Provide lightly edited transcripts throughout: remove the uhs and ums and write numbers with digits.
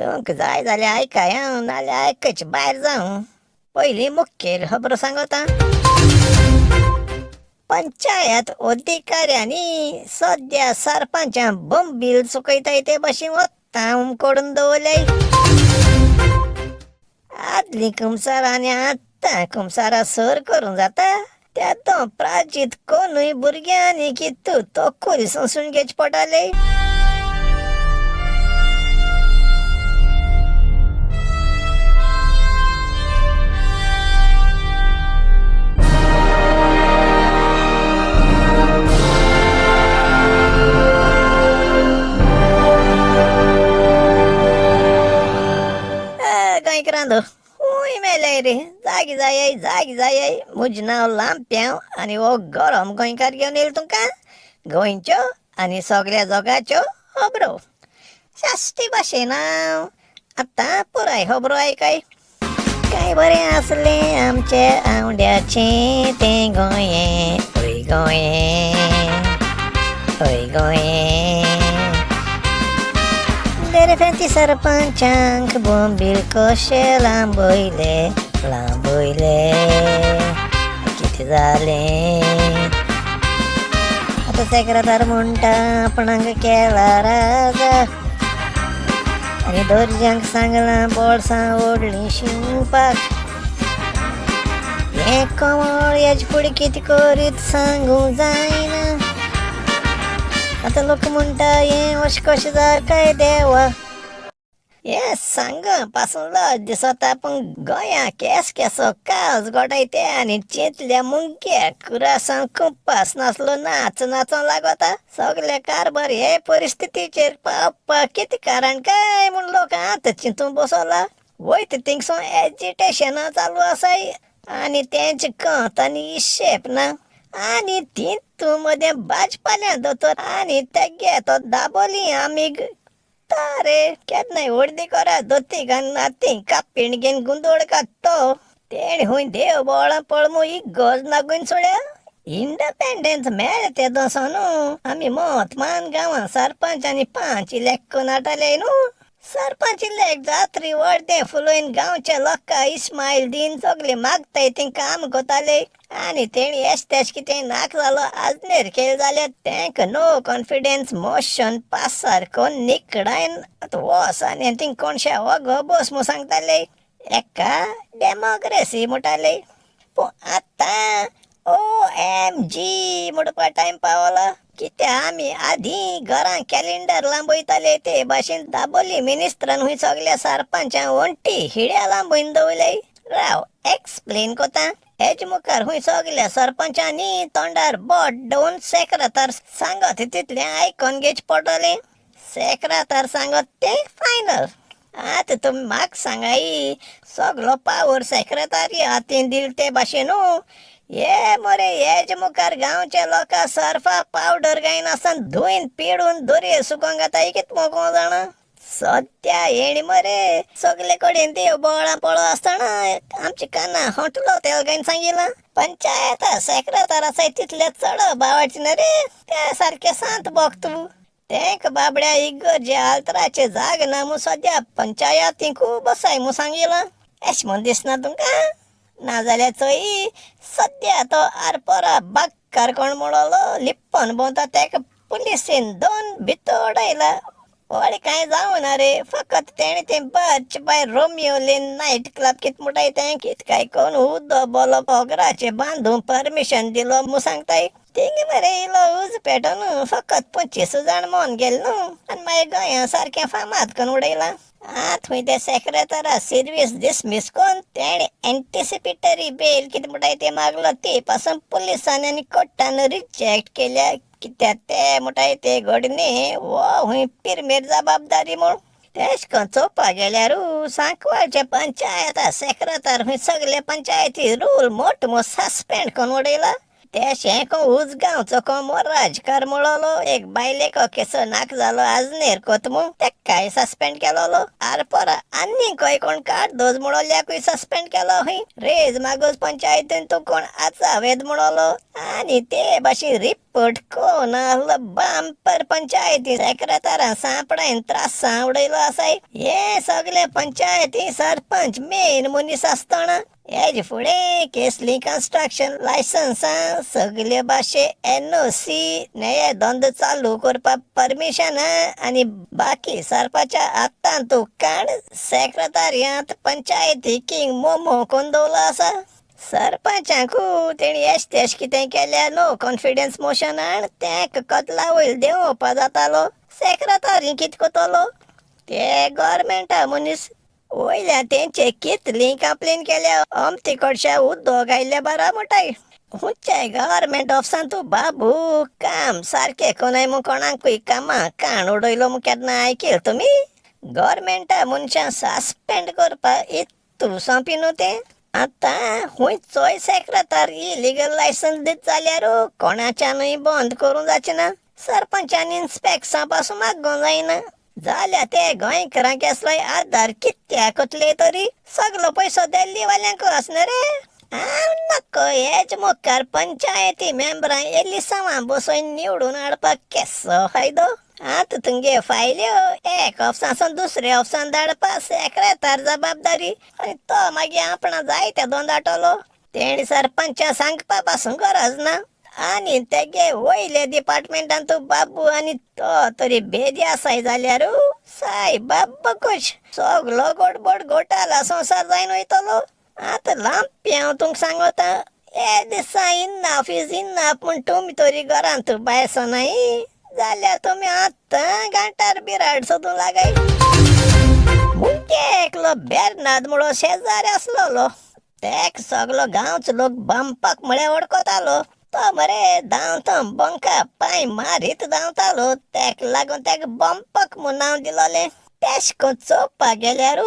तुमकां जाय जाल्यार आयकाय हांव, नाल्यार आयकच भायर जावं. पयलीं मुखेल खबरो सांगता. पंचायत अधिकाऱ्यांनी सद्या सरपंचां बोंबील चुकयताय ते भाशेन वत्तां उमकोडून दवरल्याय. आदलीं कुमसारां आनी आतां कुमसारां सर करूं जाता त्या तो प्राचीत कोणूय भुरग्यांनी कितू तोखूल सोंसून घेवचें पडटालें. गोंयकारांनो खूंय मेल्याय रे, जागी जायाय जागी जायाय. म्हजें नांव लांप्यांव आनी हो गरम गोंयकार घेवन येयलो तुमकां गोंयच्यो आनी सगळ्या जगाच्यो खबरो साश्टी भाशेन. हांव आतां पुराय खबरो आयकाय. काय बरें आसलें आमचे आवड्याचें तें गोंयें, ओय गोंयें ओय गोंयें. देरेफेंती सरपंचांक बोंबील कशें लांबयले लांबयले, कितें जालें आतां सेक्रेतार म्हणटा आपणाक केला राजा आनी दर्ज्यांक सांगलां बोळसां व्हडलीं शिंवपाक. हें कमळ हेजे फुडें कितें करीत सांगूं जायना. आतां लोक म्हणटा हें अशें कशें जाता काय देवा. हें सांग पासून लज दिसता, पूण गोंया केस केसो काज गोडाय ते आनी चिंतल्या मुंग्या कुरासांव कुंपास नासलो नाच नाचों लागता. सगळे कारभार हे परिस्थितीचेर पावपाक कितें कारण काय म्हूण लोक आतां चिंतून बसला. वयता थिंगसून एजिटेशनां चालू आसाय आनी तेंचे कत आनी हिशेब ना. आनी तितूं मदें भाजपाल्या दोतोर आनी तेगे तो दाबोली आमीग तारे केन्नाय वर्दी करा दोतीक आनी नातीक कापीण घेवन गुंदोळ काडटो. तेणी खूंय देव बोळां पळमू इगर्ज नागून सोड्या. इंडिपेंडन्स मेळ्ळें ते दसो न्हू आमी मोत मान गांवां सरपंच आनी पंच इलेक्ट करून हाडटाले न्हू. सरपंच इलेक्ट जात्री वर्दें फुलोवन गांवच्या लोकांक इस्मायल दीन सगळें मागताय तें काम करताले. आनी तेणी एश तेश कितें नाक जालो आजनेर केलें जाल्यार तेंका नो कॉन्फिडन्स मोशन पासार करून निकडायन आतां वोस आनी थिंग कोणशा वगो बस म्हूण सांगताले. एका डेमोक्रेसी म्हणटाले. पूण आतां OMG म्हणपा टायम पावला. कित्याक आमी आदीं घरां कॅलेंडर लांबयताले ते भाशेन दाबोली मिनिस्त्रान हुंय सगल्या सरपंचां वण्टी हिड्या लांबोवन दवरले. राव एक्सप्लेन कोता. हेजे मुखार हुंय सगल्या सरपंचांनी तोंडार बोट दवरून सेक्रेतार सांगत तितलें आयकोन घेवचें पडटलें. सेक्रेतार सांगत तें फायनल. आतां तुमी म्हाका सांगाय सगलो पावर सेक्रेतारी हातीन दिल ते भाशेन न्हू. हे मरे हेजे मुखार गांवच्या लोकां सर्फा पावडर गायनासतना धुयन पिडून दर्ये सुकोवंक घाताय कितें म्हूण जाणा. सद्या हेणी मरे सगले कडेन देव बोळां पळो आसतना आमच्या काना हॉटलो तेल गायन सांगिलां. पंचायत सेक्रेतार आसाय तितले चड बावाची न्हय रे, त्या सारकें सांत बोक तूं. तेंक बाबड्या इगर्जे आल्तराचे जाग ना म्हूण सद्या पंचायती खूब आसाय म्हूण सांगिलां. एश म्हूण दिसना तुमकां? नाजाल्यार चोय सद्या तो आरपोरा बागकार कोण म्हणलो लिप्पन भोंवता तेका पुलिसेन दोन भितर उडयला. व्हडलें कांय जावना रे, फकत तेणें तें Birch by Romeo Lane night club कितें म्हणटाय तें कितें काय कोण उदो बोलो ओगराचें बांदूंक परमिशन दिलो म्हूण सांगताय. थिंग मरे इलो उजो पेटोवन फकत 25 जाण मोन गेले न्हू आनी मागीर गोंया सारकें फामाद करून उडयलां. आतां खूंय ते सेक्रेतारा सिर्वीस डिसमीस करून तेणें एंटिसिपेटरी बेल कितें म्हणटाय तें मागलो ती पासून पुलिसांनी आनी कोर्टान रिजेक्ट केल्या. कित्याक ते म्हणटाय ते घडणे हो खूंय पिरमेर जबाबदारी म्हूण. तेश करून चोवपाक गेल्यार सांकवाळच्या पंचायत सेक्रेतार खूंय सगळे पंचायती रूल मोट म्हूण सस्पेंड करून उडयला. तेशें को उजगांवचो को मोराजकार म्हणलो एक बायलेको केसो नाक जालो आजनेर कोत म्हूण तेकाय सस्पेंड केलोलो. आरपोरा आनी खंय कोण कार्दोज म्हणोल्याकूय सस्पेंड केलो खंय. रेज मागोज पंचायतीन तूं कोण आचावेद म्हणलो आनी ते भाशेन रिपोर्ट कोण आहलो बांपर पंचायती सेक्रेतारान सांपडायन त्रासां उडयलो आसाय. हें सगळे पंचायती सरपंच मेन मनीस आसतना हेज फुडें केसली कन्स्ट्रक्शन लायसन्सां सगळे भाशे NOC नये धंदो चालू करपाक परमिशन आनी बाकी सरपाच्या आत्तां तूं काण सेक्रेतारियांत पंचायती किंग मोमो कोण दवरलो आसा. सरपंचांकू तेणी एश तेश कितें केल्या नो कॉन्फिडन्स मोशन हाण तेंक कतला वयल देंवोवपा जातालो. सेक्रेतारी कितें करतलो ते गव्हर्मेंटा मनीस वयल्या तेंचे कितली कंप्लेन केल्या अमती कडच्या उद्दोग आयिल्ल्या बारा म्हणटाय. खंयच्याय गव्हर्मेंट ऑफिसान तूं बाबू काम सारकें कोनाय म्हूण कोणाकूय कामां काण उडयलो म्हूण केन्ना आयकेल तुमी? गव्हर्मेंटा मनशां सस्पेंड करपाक इतू सोंपी न्हू तें. आतां खंयचोय सेक्रेतार इलिगल लायसन्स दित जाल्यार कोणाच्यानूय बंद करूंक जाचें ना. सरपंचान इन्स्पेक्शना पासून मागूंक जायना जाल्यार ते गोंयकारांक केसलोय आदार कित्याक कसले तरी सगलो पयसो दिल्ली वाल्यांक आसना रे. हांव नको हेच मुखार पंचायती मेंबरां एलिसांवां बसोवन निवडून हाडपाक केसो फायदो. आतां तुमगे फायल्यो एक ऑफिसांसून दुसऱ्या ऑफिसान धाडपा सेक्रेतार जबाबदारी आनी तो मागीर आपणा जायते दोंदाटलो. तेणी सरपंचा सांगपा पासून गरज ना. आनी तेगे वयले डिपार्टमेंटान तूं बाबू आनी तो तरी बेदी आसाय जाल्यार सायबाब बकूश सगलो गडबड घोटाला संवसार जायन वयतलो. आतां लांबपी हांव तुमकां सांगता हे दिसा इनाफ is enough म्हूण तुमी तरी घरांत भायर सरनाय जाल्यार तुमी आतां गांठार बिराड सोदूंक लागाय. मुगे एकलो बेर्नाद म्हणो शेजारी आसलेलो तेक सगलो गांवचो लोक बंपाक म्हळ्यार वळखतालो. तो मरे धांवता बंका पांय मारीत धांवतालो तेक लागून तेका बंपक म्हूण नांव दिलोलें. तेश करून चोवपाक गेल्यार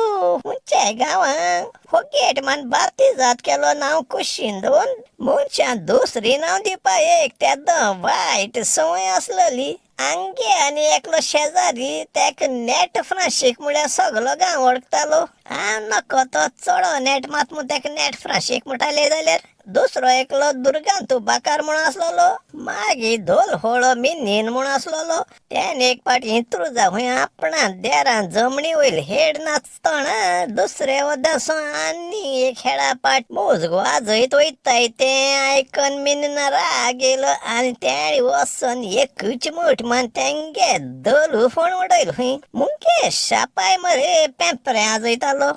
खंयच्याय गांवांत फोगेट मान बाप्तिजाद केलो नांव कुशीन दवरून मनशां दुसरी नांव दिवपा एक तेदो वायट संवय आसलेली. आंगे आनी एकलो शेजारी तेका नेट फ्रांशीक म्हळ्यार सगलो गांव वळखतालो. हांव नको तो चोडो नेट मात म्हूण तेका नेट फ्रांशीक म्हणटाले जाल्यार दुसरो एकलो दुर्गांतू बाकार म्हूण आसलेलो. मागीर धोल होळो मिनीन म्हूण आसलेलो. तेणें एक फावट इंत्रुजा खंय आपणा देरान जमणी वयल हेड नाचतना दुसरे वदासो आनी एक हेडा पाट मोज वाजयत वयताय तें आयकन मिनीना राग येयलो आनी तेणें वचोन एकूच मूठ मान तेंगे धोलू फोण उडयलो खंय. मुगे शापाय मरे पेंपरें आजयतालो.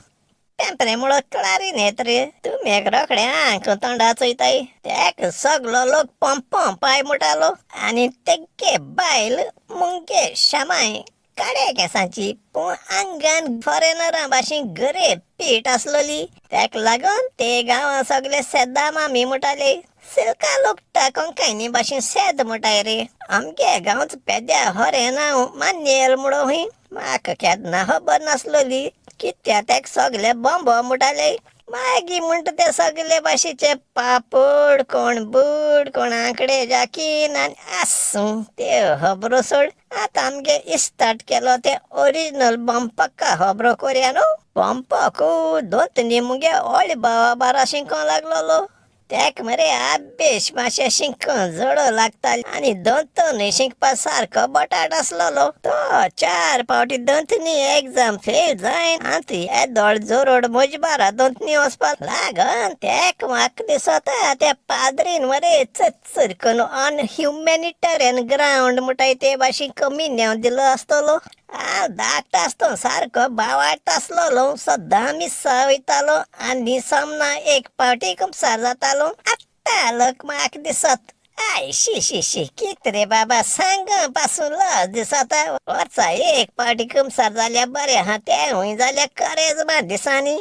पेंपरें म्हणो क्लारिनेत रे तुमी एक रोखडें आंक तोंडा चोयताय. तेका सगलो लोक पंपाय म्हणटालो. आनी तेगे बायल मुगे शामाय काड्या केंसांची पूण आंगान फॉरेनरां भाशेन गरीब पीट आसलेली. तेका लागून ते गांवां सगले सेदा मामी म्हणटाले. सिल्का लोकटा कोंकणी भाशेन सेद म्हणटाय रे. आमगे गांवचो पेद्या हरें नांव मान्येल म्हणो खंय. म्हाका केन्ना खबर नासलेली कित्याक तेका सगले बॉम्बो म्हणटाले. मागीर म्हणटा ते सगले भाशेचे पापड कोण बूट कोण आंकडे जाकीन आनी आसूं त्यो खबरो सोड. आतां आमगे इस्टार्ट केलो ते ओरिजिनल बंपक्का खबरो कोरया न्हू. बंपकू दोन तीन मुगे व्हडले भावा बारा शिकोंक लागलोलो. तेक मरे आबेश मातशें शिकूंक जडो लागताली आनी दोतोनूय शिकपा सारको बटाट आसलेलो. तो चार फावटी दोतनी एग्जाम फेल जायन आतां येदोळ जोरोड म्हजे बारा दोतनी वचपाक लागन. तेक म्हाका दिसता त्या पाद्रीन मरे चरचर करून ऑन ह्युमॅनिटेरियन ग्रावंड म्हणटाय ते भाशेन कमी नेव दिलो आसतलो. हांव धाकटो आसतना सारको बावाट आसलेलो. सद्दां मिसां वयतालो आनी सोमना एक फावटी कुमसार जातालो. आतां लोक म्हाका दिसत I शी शी शी कित रे बाबा सांग पासून लज दिसता. वर्सा एक फावटी कुमसार जाल्यार बरें आहा तेंवूय जाल्यार करेज दिसांनी.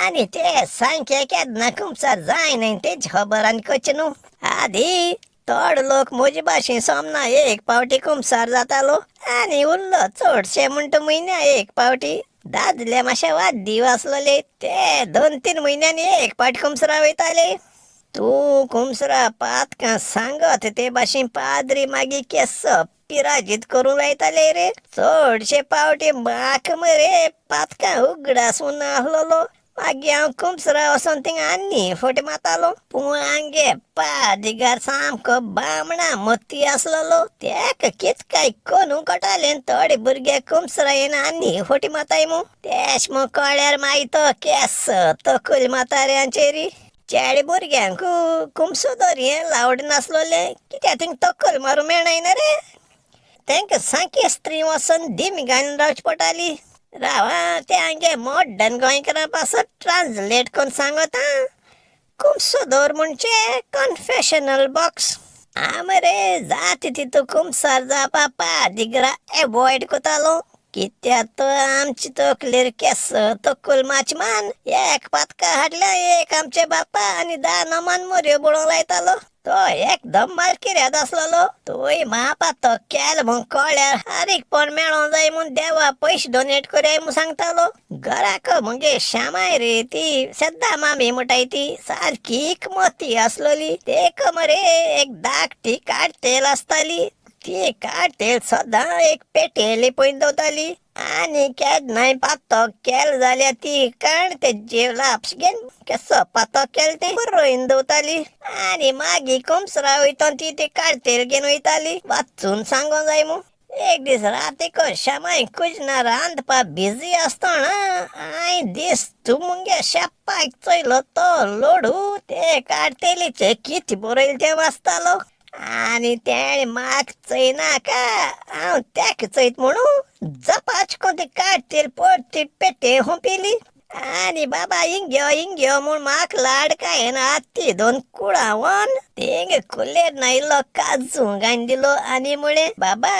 आनी ते सामकें केन्ना कुमसार जायना तेजी खबर आनी करचें न्हू. आदी थोडे लोक म्हजे भाशेन सोमना एक फावटी कुमसार जातालो आनी उरलो चडशे म्हणटा म्हयन्या एक फावटी. दादले मातशे वाद्दीव आसलेले ते 2-3 म्हयन्यांनी एक फावट कुमसरा वयताले. तूं कुमसरा पातकां सांगत ते भाशेन पाद्री मागीर केसो पिराजीत करूंक लायताले रे. चडशे फावटी म्हाका मरे पातकां उगडास उरना आसलेलो. मागीर हांव कुमसरा वचोन थिंगा आनी फटी मारतालो. पूण आमगे पादिगार सामको बामणा मती आसलेलो. तेका कित काय कोनू कळटालें थोडे भुरगे कुमसरा येना आनी फटी मारताय मू. तेश म्हूण कळ्ळ्यार मागीर तो केस तकली म्हाताऱ्यांचेर. चेडे भुरग्यांक कुमसो दर हें लावड नासलोलें कित्याक थिंग तकल मारूं मेळना रे. तेंका सामकी स्त्री वचोन दिमी घालून रावची पडटाली. राव आं, तें आमगे मॉडर्न गोंयकारां पासत ट्रान्सलेट करून सांगता. कुमसो दवर म्हणजे कन्फेशनल बॉक्स. हांव मरे जाता तितू कुमसार जावपा पादिगरा एवॉयड करतालो. कित्याक तो आमचे तकलेर केस तकल माच मान एक पातका हाडल्या एक आमचे बापा आनी 10 नमान मोरयो बडोवंक लायतालो. तो एकदम मालकिऱ्याद आसलेलो. तूंय मापा तो केल म्हूण कळ्ळ्यार हारीकपण मेळोंक जाय म्हूण देवा पयशे डोनेट करया म्हूण सांगतालो. घराक मुगे श्यामाय रे ती सद्दां मामी म्हणटाय ती सारकी मती आसलेली. तेका मरे एक धाकटी काडटेल आसताली. ती काडटेल सदां एक पेटेली पळयन दवरताली आनी केन्नाय पातो केल जाल्यार ती काण तेजे लापस घेवन केसो पातो केल तें बरोवन दवरताली आनी मागीर कुमसरा वयता ती ती काडटेल घेवन वयताली वाचून सांगोंक जाय मू. एक दीस रातीक श्यामाय कुजना रांदपा बिजी आसतना हांवें दीस तूं मुगे शेपायक चोयलो तो लोडू ते काडटेलीचे कितें बरयलें तें वाचतालो आनी तेणें म्हाका चोयनाका हांव तेका चोयत म्हणून जपाच कोन ती काडटेल परती पेटे हुंपिली आनी बाबा हिंग यो हिंग यो म्हूण म्हाका लाड कांय आत्ती दोन कुळावन थिंग कुलेर ना इल्लो काजू घालून दिलो आनी म्हळें बाबा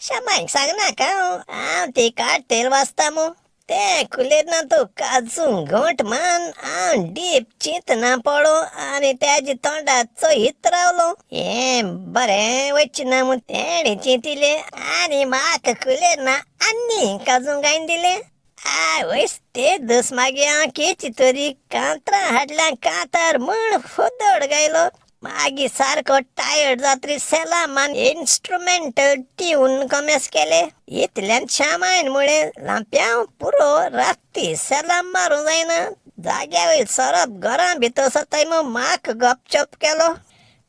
श्यामायक सांगनाका हांव ती काडटेल वाचता मू. तें कुलेर ना तो काजू घोंट मान हांव डीप चिंतना पडो आनी तेजे तोंडात चोयत रावलो. हें बरें वचचें ना म्हूण तेणें चिंतिलें आनी म्हाका कुलेर ना आनी काजू घालून दिलें. आवयस ते दीस मागीर हांव कितें तरी कांतरां हाडल्या कांतार म्हूण फोदोड गायलो. मागीर सारको टायर्ड जातरी सेलामान इन्स्ट्रुमेंटल ट्यून कमेस केले. इतल्यान श्यामायन म्हळें लांप्यांव पुरो राती सेलाम मारूंक जायना. जाग्या वयर सोरोप घरां भितर सरताय म्हूण म्हाका गपचप केलो.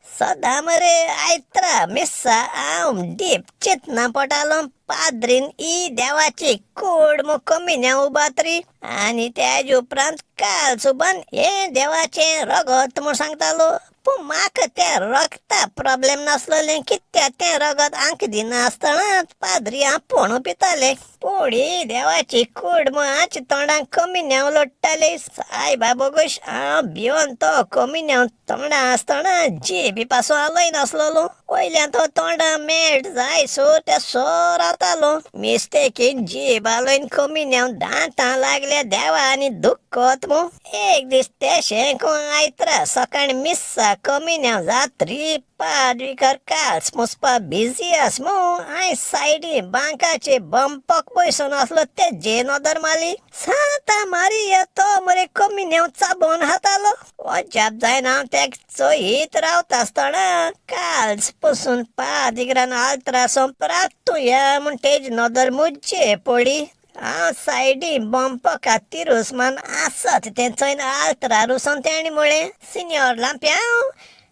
सदां मरे आयत्रा मिस्सा हांव डीप चिंतना पडटालो. पाद्रीन ही देवाची कूड म्हूण कमिन्या उबातरी आनी तेजे उपरांत काल सुबान हें देवाचें रगत म्हूण सांगतालो. पूण म्हाका तें रगता प्रोब्लेम नासलेलें कित्याक तें रगत आंक दिनासतना पाद्री आपूण पिताले. पूण ही देवाची कूड म्हूण आमच्या तोंडाक कमिन्यांव लोडटाले. सायबा बोगोश हांव भिवन तो कमिन्यांव तोंडा आसतना जीबी पासून आलोय नासलेलो. वयल्यान तो तोंडा मेट जाय सो ते सो रावतालो. मिस्टेकीन जीब आलोयन कमिन्यांव दांतां लागल्या देवा आनी दुखत मू. एक दीस तेशें आयत्रा सकाळीं मिस्सा कमिन्यांव जात्री पादविकार काल्स मुसपा बिजी आस मू. हांवें सायडी बांकाचे बंपक बयसून आसलो तेजे नदर मारली. सांता मारिया तो मरे कमिन्यांव चाबोन हातालो. अजाप जायना हांव तेका चोयत रावता आसतना काल्स पसून पादिगरान आल्त्रा सोंपरात या म्हूण तेजी नदर मुज्जे पडली. हांव सायडी बंपका तिरूस मान आसत तें चोयन आल्तरार वचोन तेणें म्हळें सिन्योर लांप्यांव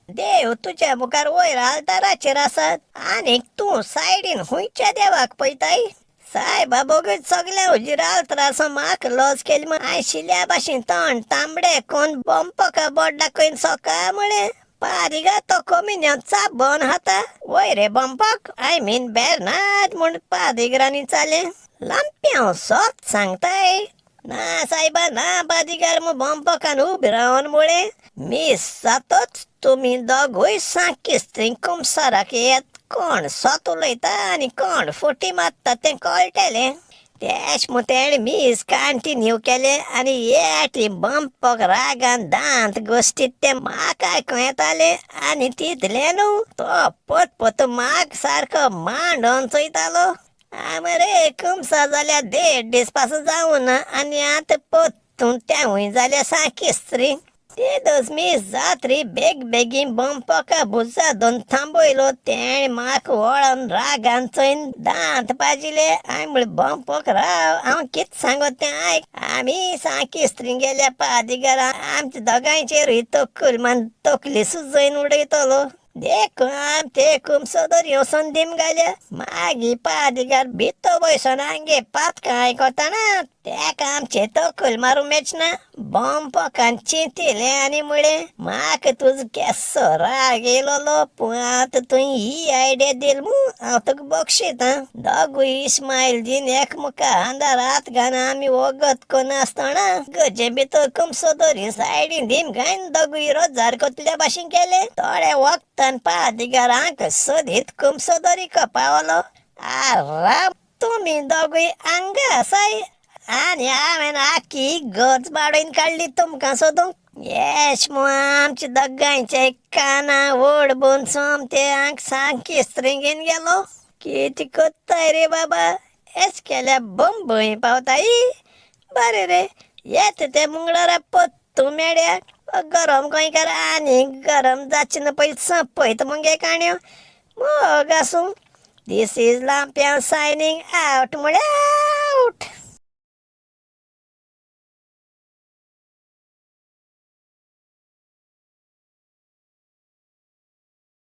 देव तुज्या मुखार वयर आल्ताराचेर आसात आनीक तूं सायडीन खुंयच्या देवाक पळयताय. सायबा बोगीत सगल्या हुजीर आल्तरार म्हाका लज केली म्हूण हांवें शिल्या भाशेन तोंड तांबडें कोन बंपका बोट दाखयन सोका म्हळें. पारिगा तो कमिन्यांव चाबोन खाता वय रे बंपक I mean Bernard म्हूण पादिगरांनी चालें. लांप्यांव सत सांगताय. ना सायबा ना पादिगार म्हूण बंपकान उबें रावन म्हळें मीस जातच तुमी दोगूय साकिस्त्री कुमसाराक येत कोण सत उलयता आनी कोण फटी मारता तें कळटलें. तेश म्हूण तेणें मीस कंटिन्यू केलें आनी एटी बंपक रागान दांत घश्टीत तें म्हाका आयकूंक येतालें आनी तितलें न्हू तो पत म्हाका सारको मांडोन चोयतालो. हांव मरे कुमसार जाल्यार देड दीस पासून जावना आनी आतां परतून तेंवूय जाल्यार साकिस्त्री. ते मी जात्री बेग बेगीन बंपका भुजा दोन थांबयलो. तेणें म्हाका वळोन रागान चोयन दांत पाजिले. हांवें म्हणलें, बंपक राव, हांव कितें सांगो तें आयक. आमी सामकी स्त्रिंगेल्या पादिगार आमच्या दोगांयचेरूय तोखूल मान तकली सुजयन उडयतलो. देखून आम ते कुमसो दरी वचोन दीम घाल्या. मागीर पादिगार भितर बयसोन आमगे पातकां आयकतना तेका आमचे तकल मारूंक मेळचना. बंपकान चिंतिलें आनी म्हळें, म्हाका तुजो केसो राग येयलोलो, पूण आतां तुवें ही आयडिया दिल मू, हांव तुका बक्षितां. दोगूय इस्मायल दीन एकमुका हांदार हात घालून आमी वगत करिनासतना गजे भितर कुमसो दरी सायडीन दीम घायन दोगूय रोजार कोतल्या भाशेन केले. थोड्या वखदान पादिगारांक सोदीत कुमसो दरी पावलो. आरा तुमी दोगूय हांगा आसाय आनी हांवें आख्खी गज बाडोवन काडली तुमकां सोदूंक. येश मू आमच्या दोगांयच्या काना ओडबून सोमते हांग सामकी स्त्रिंगेन गेलो. कितें कोत्ताय रे बाबा, एश केल्यार बंबय पावताय. बरें रे, येता ते मंगळारा पत्तू मेळ्या. गरम गोंयकार आनी गरम जाचें ना पयलीं सोंपयता मुगे काणयो. मोग आसूं. This is Lampiao signing out म्हळ्यार आवट.